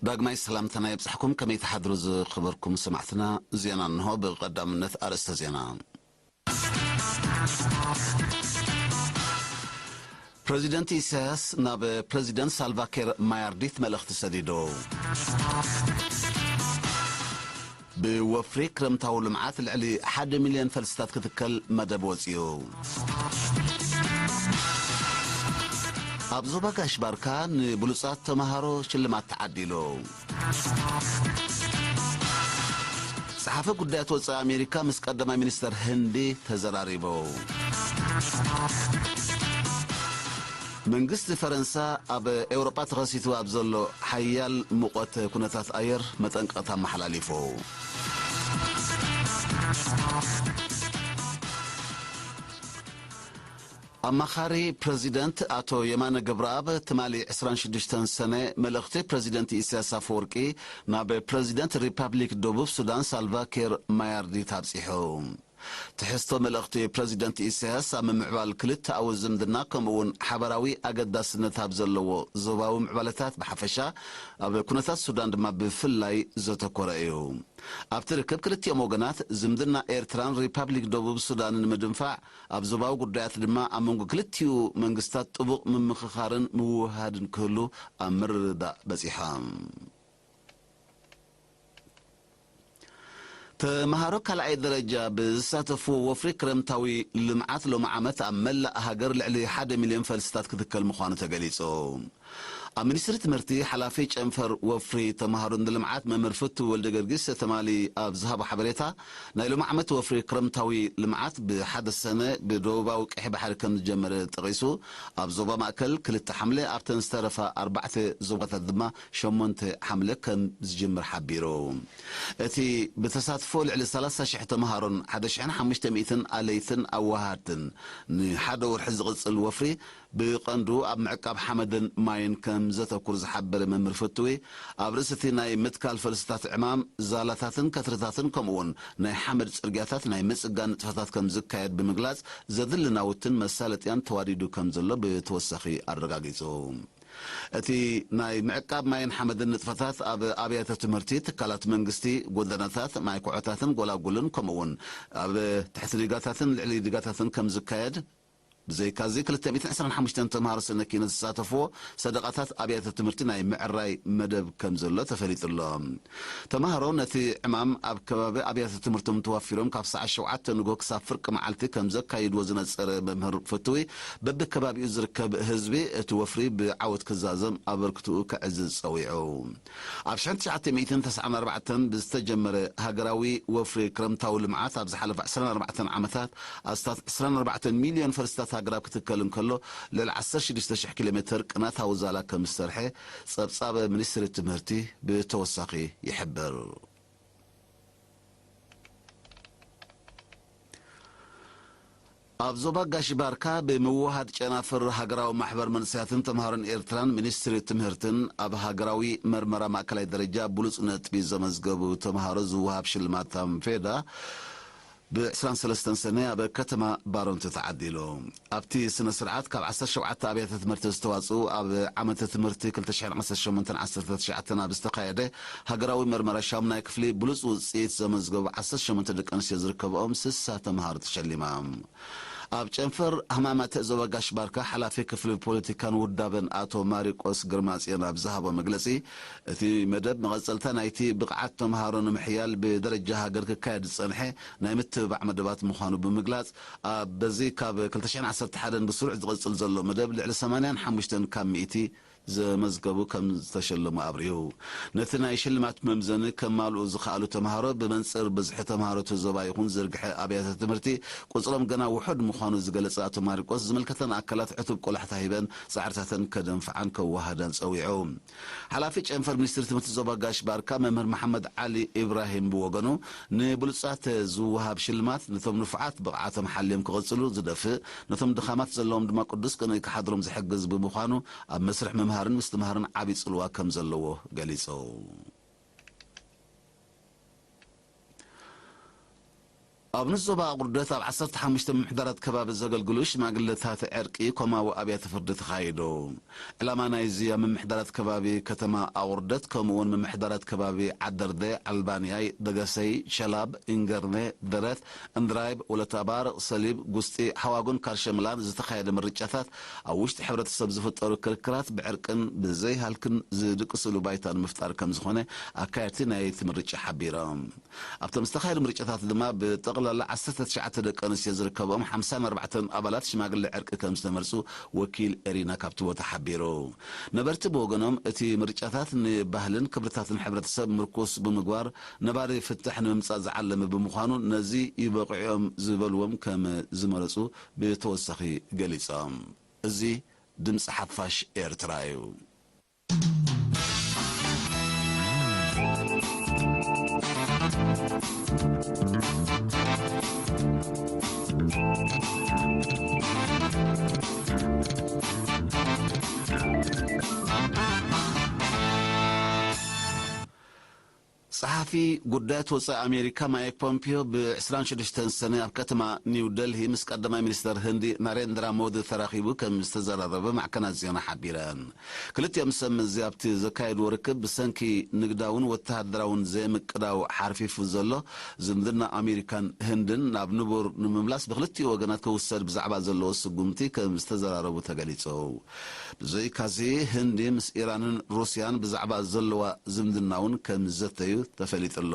ዳግማይ ሰላምታና የብጻሕኩም። ከመይ ትሓድሩ ዝኸበርኩም ሰማዕትና? ዜና እንሆ። ብቐዳምነት ኣርእስተ ዜና። ፕረዚደንት ኢሳያስ ናብ ፕረዚደንት ሳልቫኪር ማያርዲት መልእኽቲ ሰዲዱ። ብወፍሪ ክረምታዊ ልምዓት ልዕሊ ሓደ ሚልዮን ፈልስታት ክትከል መደብ ወጺኡ። ኣብ ዞባ ጋሽ ባርካ ንብሉጻት ተመሃሮ ሽልማት ተዓዲሉ። ጸሓፊ ጉዳያት ወጻኢ ኣሜሪካ ምስ ቀዳማይ ሚኒስተር ህንዲ ተዘራሪቡ። መንግስቲ ፈረንሳ ኣብ ኤውሮጳ ተኸሲቱ ኣብ ዘሎ ሓያል ሙቐት ኩነታት ኣየር መጠንቀቕታ ኣመሓላሊፉ። ኣማኻሪ ፕረዚደንት ኣቶ የማነ ገብረኣብ ትማሊ ዕስራን ሽዱሽተን ሰነ መልእኽቲ ፕረዚደንት ኢሳያስ ኣፈወርቂ ናብ ፕረዚደንት ሪፓብሊክ ደቡብ ሱዳን ሳልቫ ኪር ማያርዲት ኣብጺሑ። ትሕዝቶ መልእኽቲ ፕረዚደንት ኢሳያስ ኣብ ምምዕባል ክልተኣዊ ዝምድና ከምኡውን ሓበራዊ ኣገዳስነት ኣብ ዘለዎ ዞባዊ ምዕባለታት ብሓፈሻ ኣብ ኩነታት ሱዳን ድማ ብፍላይ ዘተኮረ እዩ። ኣብቲ ርክብ ክልቲኦም ወገናት ዝምድና ኤርትራን ሪፓብሊክ ደቡብ ሱዳንን ንምድንፋዕ ኣብ ዞባዊ ጉዳያት ድማ ኣብ መንጎ ክልቲኡ መንግስታት ጥቡቕ ምምኽኻርን ምውህሃድን ክህሉ ኣብ ምርድዳእ በጺሖም። ተምሃሮ ካልኣይ ደረጃ ብዝሳተፍዎ ወፍሪ ክረምታዊ ልምዓት ሎሚ ዓመት ኣብ መላእ ሃገር ልዕሊ ሓደ ሚልዮን ፈልስታት ክትከል ምዃኑ ተገሊጹ። ኣብ ሚኒስትሪ ትምህርቲ ሓላፊ ጨንፈር ወፍሪ ተምሃሮ ንልምዓት መምህር ፍቱ ወልደ ገርጊስ ትማሊ ኣብ ዝሃቦ ሓበሬታ፣ ናይ ሎሚ ዓመት ወፍሪ ክረምታዊ ልምዓት ብሓደ ሰነ ብደቡባዊ ቀይሕ ባሕሪ ከም ዝጀመረ ጠቒሱ፣ ኣብ ዞባ ማእከል ክልተ ሓምለ፣ ኣብተን ዝተረፋ ኣርባዕተ ዞባታት ድማ ሸሞንተ ሓምለ ከም ዝጅምር ሓቢሩ። እቲ ብተሳትፎ ልዕሊ ሰላሳ ሽሕ ተምሃሮን ሓደ ሽሕን ሓሙሽተ ሚእትን ኣለይትን ኣወሃድትን ንሓደ ወርሒ ዝቕጽል ወፍሪ ብቐንዱ ኣብ ምዕቃብ ሓመድን ማይን ከም ዘተኩር ዝሓበረ መምህር ፍትዊ፣ ኣብ ርእሲ እቲ ናይ ምትካል ፈልስታት ዕማም፣ ዛላታትን ከትርታትን ከምኡውን ናይ ሓመድ ጽርግያታት ናይ ምጽጋን ንጥፈታት ከም ዝካየድ ብምግላጽ፣ ዘድሊ ናውትን መሳለጥያን ተዋዲዱ ከም ዘሎ ብተወሳኺ ኣረጋጊጹ። እቲ ናይ ምዕቃብ ማይን ሓመድን ንጥፈታት ኣብ ኣብያተ ትምህርቲ፣ ትካላት መንግስቲ፣ ጎደናታት፣ ማይ ኩዖታትን ጎላጉልን ከምኡውን ኣብ ትሕቲ ዲጋታትን ልዕሊ ዲጋታትን ከም ዝካየድ፣ ብዘይካዚ ክልተ ሚእትን ዕስራን ሓሙሽተን ተምሃሮ ስነ ኪነት ዝሳተፍዎ ሰደቓታት ኣብያተ ትምህርቲ ናይ ምዕራይ መደብ ከም ዘሎ ተፈሊጡ ኣሎ። ተምሃሮ ነቲ ዕማም ኣብ ከባቢ ኣብያተ ትምህርቶም ተዋፊሮም ካብ ሰዓት ሸውዓተ ንግሆ ክሳብ ፍርቂ መዓልቲ ከም ዘካይድዎ ዝነጸረ መምህር ፍትዊ፣ በብከባቢኡ ዝርከብ ህዝቢ እቲ ወፍሪ ብዓወት ክዛዘም ኣበርክትኡ ከዕዝዝ ጸዊዑ። ኣብ ሽሕን ትሽዓተ ሚእትን ተስዓን ኣርባዕተን ብዝተጀመረ ሃገራዊ ወፍሪ ክረምታዊ ልምዓት ኣብ ዝሓለፈ ዕስራን ኣርባዕተን ዓመታት ኣስታት ዕስራን ኣርባዕተን ሚልዮን ፈልስታት ኣግራብ ክትከል እንከሎ፣ ልዕሊ ዓሰርተ ሽዱሽተ ሽሕ ኪሎ ሜተር ቅናታዊ ዛላ ከም ዝሰርሐ ጸብጻብ ሚኒስትሪ ትምህርቲ ብተወሳኺ ይሕብር። ኣብ ዞባ ጋሽ ባርካ ብምውሃድ ጨናፍር ሃገራዊ ማሕበር መንእሰያትን ተምሃሮን ኤርትራን ሚኒስትሪ ትምህርትን ኣብ ሃገራዊ መርመራ ማእከላይ ደረጃ ብሉጽ ነጥቢ ዘመዝገቡ ተምሃሮ ዝወሃብ ሽልማት ታምፌዳ ብ ዕስራን ሰለስተን ሰነ ኣብ ከተማ ባሮንት ተዓዲሉ። ኣብቲ ስነ ስርዓት ካብ ዓሰርተ ሸውዓተ ኣብያተ ትምህርቲ ዝተዋጽኡ ኣብ ዓመተ ትምህርቲ ክልተ ሽሕን ዓሰርተ ሸሞንተን ዓሰርተ ትሽዓተን ኣብ ዝተኻየደ ሃገራዊ መርመራ ሻሙናይ ክፍሊ ብሉጽ ውጽኢት ዘመዝገቡ ዓሰርተ ሸሞንተ ደቂ ኣንስትዮ ዝርከብኦም ስሳ ተምሃሮ ተሸሊሞም። ኣብ ጨንፈር ህማማት ዞባ ጋሽ ባርካ ሓላፊ ክፍሊ ፖለቲካን ውዳበን ኣቶ ማሪቆስ ግርማጽዮን ኣብ ዝሃቦ መግለጺ፣ እቲ መደብ መቐጸልታ ናይቲ ብቕዓት ተምሃሮ ንምሕያል ብደረጃ ሃገር ክካየድ ዝጸንሐ ናይ ምትብባዕ መደባት ምዃኑ ብምግላጽ፣ ኣብ በዚ ካብ ክልተ ሽሕን ዓሰርተ ሓደን ብስሩዕ ዝቕጽል ዘሎ መደብ ልዕሊ ሰማንያን ሓሙሽተን ካብ ሚእቲ ዘመዝገቡ ከም ዝተሸለሙ ኣብሪሁ። ነቲ ናይ ሽልማት መምዘኒ ከማልኡ ዝኸኣሉ ተምሃሮ ብመንጽር ብዝሒ ተምሃሮ እቲ ዞባ ይኹን ዝርግሐ ኣብያተ ትምህርቲ ቁጽሮም ገና ውሑድ ምዃኑ ዝገለጸ ኣቶ ማሪቆስ፣ ዝምልከተን ኣካላት ዕቱብ ቆላሕታ ሂበን ጻዕርታተን ከደንፍዓን ከወሃዳን ጸዊዑ። ሓላፊ ጨንፈር ሚኒስትሪ ትምህርቲ ዞባ ጋሽ ባርካ መምህር መሓመድ ዓሊ ኢብራሂም ብወገኑ፣ ንብሉጻት ዝወሃብ ሽልማት ነቶም ንፉዓት ብቕዓቶም ሓልዮም ክቕጽሉ ዝደፍእ፣ ነቶም ድኻማት ዘለዎም ድማ ቅዱስ ቅንኢ ክሓድሮም ዝሕግዝ ብምዃኑ፣ ኣብ መስርሕ ምምሃርን ምስትምሃርን ዓቢ ጽልዋ ከም ዘለዎ ገሊጹ። ኣብ ንስ ዞባ ኣቑርደት ኣብ ዓሰርተ ሓሙሽተ ምምሕዳራት ከባቢ ዘገልግሉ ሽማግለታት ዕርቂ ኮማዊ ኣብያተ ፍርዲ ተኻይዱ። ዕላማ ናይዚ ኣብ ምምሕዳራት ከባቢ ከተማ ኣቑርደት ከምኡ እውን ምምሕዳራት ከባቢ ዓደርደ፣ ዓልባንያይ፣ ደገሰይ፣ ሸላብ፣ ኢንገርነ፣ ደረት፣ እንድራይብ፣ ወለታባር፣ ሰሊብ፣ ጉስጢ፣ ሓዋጉን ካርሸምላን ዝተኻየደ ምርጫታት ኣብ ውሽጢ ሕብረተሰብ ዝፍጠሩ ክርክራት ብዕርቅን ብዘይሃልክን ዝድቅስሉ ባይታ ንምፍጣር ከም ዝኾነ ኣካየድቲ ናይቲ ምርጫ ሓቢሮም። ኣብቶም ዝተኻየዱ ምርጫታት ድማ ብጠቕላላ ዓሰርተ ትሽዓተ ደቂ ኣንስትዮ ዝርከብኦም ሓምሳን ኣርባዕተን ኣባላት ሽማግለ ዕርቂ ከም ዝተመርጹ ወኪል ኤሪና ካብቲ ቦታ ሓቢሩ። ነበርቲ ብወገኖም እቲ ምርጫታት ንባህልን ክብርታትን ሕብረተሰብ ምርኩስ ብምግባር ነባሪ ፍታሕ ንምምጻእ ዝዓለመ ብምዃኑ ነዚ ይበቕዑ እዮም ዝበልዎም ከም ዝመረጹ ብተወሳኺ ገሊጾም። እዚ ድምፂ ሓፋሽ ኤርትራ እዩ። ጸሓፊ ጉዳያት ወጻኢ ኣሜሪካ ማይክ ፖምፒዮ ብ ዕስራን ሽዱሽተን ሰነ ኣብ ከተማ ኒው ደልሂ ምስ ቀዳማይ ሚኒስተር ህንዲ ናሬንድራ ሞዲ ተራኺቡ ከም ዝተዘራረበ ማዕከናት ዜና ሓቢረን። ክልቲኦም ሰብ መዚ ኣብቲ ዘካየድዎ ርክብ ብሰንኪ ንግዳውን ወተሃደራውን ዘይምቅዳው ሓርፊፉ ዘሎ ዝምድና ኣሜሪካን ህንድን ናብ ንቡር ንምምላስ ብክልቲኡ ወገናት ክውሰድ ብዛዕባ ዘለዎ ስጉምቲ ከም ዝተዘራረቡ ተገሊጹ። ብዘይካዚ ህንዲ ምስ ኢራንን ሩስያን ብዛዕባ ዘለዋ ዝምድና እውን ከም ዝዘተዩ ተፈሊጡ ኣሎ።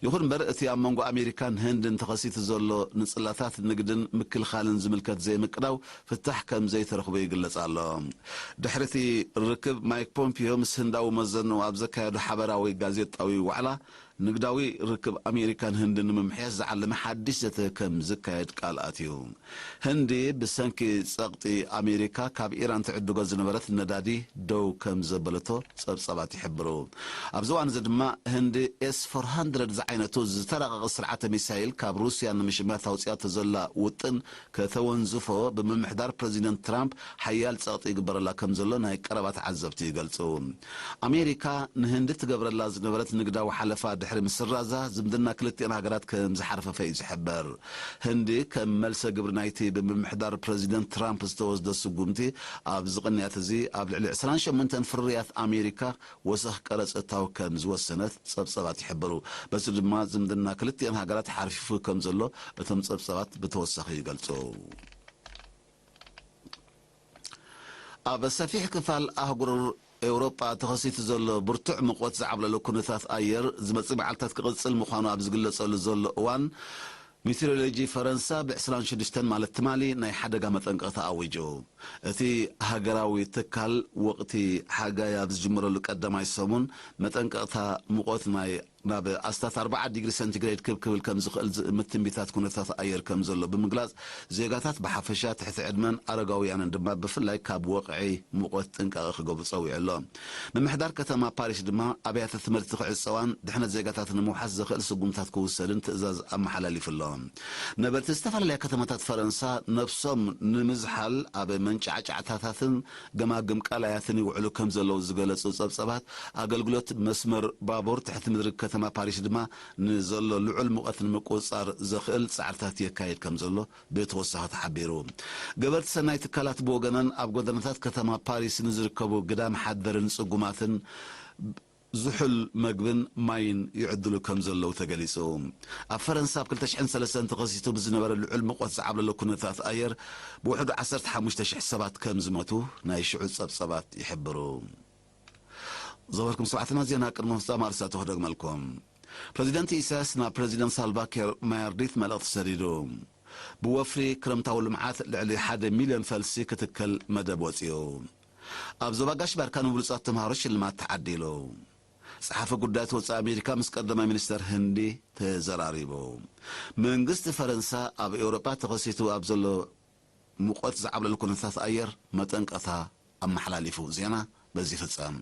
ይኹን እምበር እቲ ኣብ መንጎ ኣሜሪካን ህንድን ተኸሲቱ ዘሎ ንጽላታት ንግድን ምክልኻልን ዝምልከት ዘይምቅዳው ፍታሕ ከም ዘይተረኽቦ ይግለጽ ኣሎ። ድሕሪ እቲ ርክብ ማይክ ፖምፒዮ ምስ ህንዳዊ መዘንኡ ኣብ ዘካየዶ ሓበራዊ ጋዜጣዊ ዋዕላ ንግዳዊ ርክብ ኣሜሪካን ህንድን ንምምሕያሽ ዝዓለመ ሓድሽ ዘተ ከም ዝካየድ ቃል ኣትዩ። ህንዲ ብሰንኪ ጸቕጢ ኣሜሪካ ካብ ኢራን ትዕድጎ ዝነበረት ነዳዲ ደው ከም ዘበለቶ ጸብጻባት ይሕብሩ። ኣብዚ እዋን እዚ ድማ ህንዲ ኤስ ፎር ሃንድረድ ዝዓይነቱ ዝተራቐቐ ስርዓተ ሚሳይል ካብ ሩስያ ንምሽማት ኣውጺኣቶ ዘላ ውጥን ከተወንዝፎ ብምምሕዳር ፕረዚደንት ትራምፕ ሓያል ጸቕጢ ይግበረላ ከም ዘሎ ናይ ቀረባ ተዓዘብቲ ይገልጹ። ኣሜሪካ ንህንዲ ትገብረላ ዝነበረት ንግዳዊ ሓለፋ ድሕሪ ምስራዛ ዝምድና ክልቲኣን ሃገራት ከም ዝሓርፈፈ እዩ ዝሕበር። ህንዲ ከም መልሰ ግብሪ ናይቲ ብምምሕዳር ፕረዚደንት ትራምፕ ዝተወስደ ስጉምቲ ኣብዚ ቅንያት እዚ ኣብ ልዕሊ ዕስራን ሸሞንተን ፍርያት ኣሜሪካ ወሰኽ ቀረጽ እታው ከም ዝወሰነት ጸብጸባት ይሕብሩ። በዚ ድማ ዝምድና ክልቲኣን ሃገራት ሓርፊፉ ከም ዘሎ እቶም ጸብጸባት ብተወሳኺ ይገልጹ። ኣብ ሰፊሕ ክፋል ኣህጉር ኤውሮጳ ተኸሲቱ ዘሎ ብርቱዕ ሙቐት ዝዓብለሎ ኩነታት ኣየር ዝመጽእ መዓልታት ክቕጽል ምዃኑ ኣብ ዝግለጸሉ ዘሎ እዋን፣ ሜትሮሎጂ ፈረንሳ ብ ዕስራን ሽዱሽተን ማለት ትማሊ ናይ ሓደጋ መጠንቀቕታ ኣዊጁ። እቲ ሃገራዊ ትካል ወቕቲ ሓጋይ ኣብ ዝጅምረሉ ቀዳማይ ሰሙን መጠንቀቕታ ሙቐት ናይ ናብ ኣስታት ኣርብዓ ዲግሪ ሰንቲግሬድ ክብ ክብል ከም ዝኽእል ዝእምት ትንቢታት ኩነታት ኣየር ከም ዘሎ ብምግላጽ፣ ዜጋታት ብሓፈሻ ትሕቲ ዕድመን ኣረጋውያንን ድማ ብፍላይ ካብ ወቕዒ ሙቐት ጥንቃቐ ክገብሩ ጸዊዑ ኣሎ። ምምሕዳር ከተማ ፓሪስ ድማ ኣብያተ ትምህርቲ ክዕጸዋን ድሕነት ዜጋታት ንምውሓስ ዘኽእል ስጉምታት ክውሰድን ትእዛዝ ኣመሓላሊፉ ኣሎ። ነበርቲ ዝተፈላለያ ከተማታት ፈረንሳ ነብሶም ንምዝሓል ኣብ መንጫዕጫዕታታትን ገማግም ቀላያትን ይውዕሉ ከም ዘለዉ ዝገለጹ ጸብጸባት፣ ኣገልግሎት መስመር ባቡር ትሕቲ ምድሪ ከተማ ፓሪስ ድማ ንዘሎ ልዑል ሙቐት ንምቁጽጻር ዘኽእል ጻዕርታት የካይድ ከም ዘሎ ብተወሳኺ ተሓቢሩ። ገበርቲ ሰናይ ትካላት ብወገነን ኣብ ጎደናታት ከተማ ፓሪስ ንዝርከቡ ግዳም ሓደርን ጽጉማትን ዝሑል መግብን ማይን ይዕድሉ ከም ዘለዉ ተገሊጹ። ኣብ ፈረንሳ ኣብ ክልተ ሽሕን ሰለስተን ተኸሲቱ ብዝነበረ ልዑል ሙቐት ዝዓብለሎ ኩነታት ኣየር ብውሕዱ ዓሰርተ ሓሙሽተ ሽሕ ሰባት ከም ዝሞቱ ናይ ሽዑ ጸብጸባት ይሕብሩ። ዘወርኩም ሰባትና ዜና ቅድሚ ምፍጻም ኣርእስታቱ ክደግመልኩም። ፕረዚደንት ኢሳያስ ናብ ፕረዚደንት ሳልቫኪር ማያርዲት መልእኽቲ ሰዲዱ። ብወፍሪ ክረምታዊ ልምዓት ልዕሊ ሓደ ሚልዮን ፈልሲ ክትከል መደብ ወጺኡ። ኣብ ዞባ ጋሽ ባርካ ንብሉጻት ተምሃሮ ሽልማት ተዓዲሉ። ጸሓፊ ጉዳያት ወጻኢ ኣሜሪካ ምስ ቀዳማይ ሚኒስተር ህንዲ ተዘራሪቡ። መንግስቲ ፈረንሳ ኣብ ኤውሮጳ ተኸሲቱ ኣብ ዘሎ ሙቐት ዝዓብለሉ ኩነታት ኣየር መጠንቀቕታ ኣመሓላሊፉ። ዜና በዚ ይፍጸም።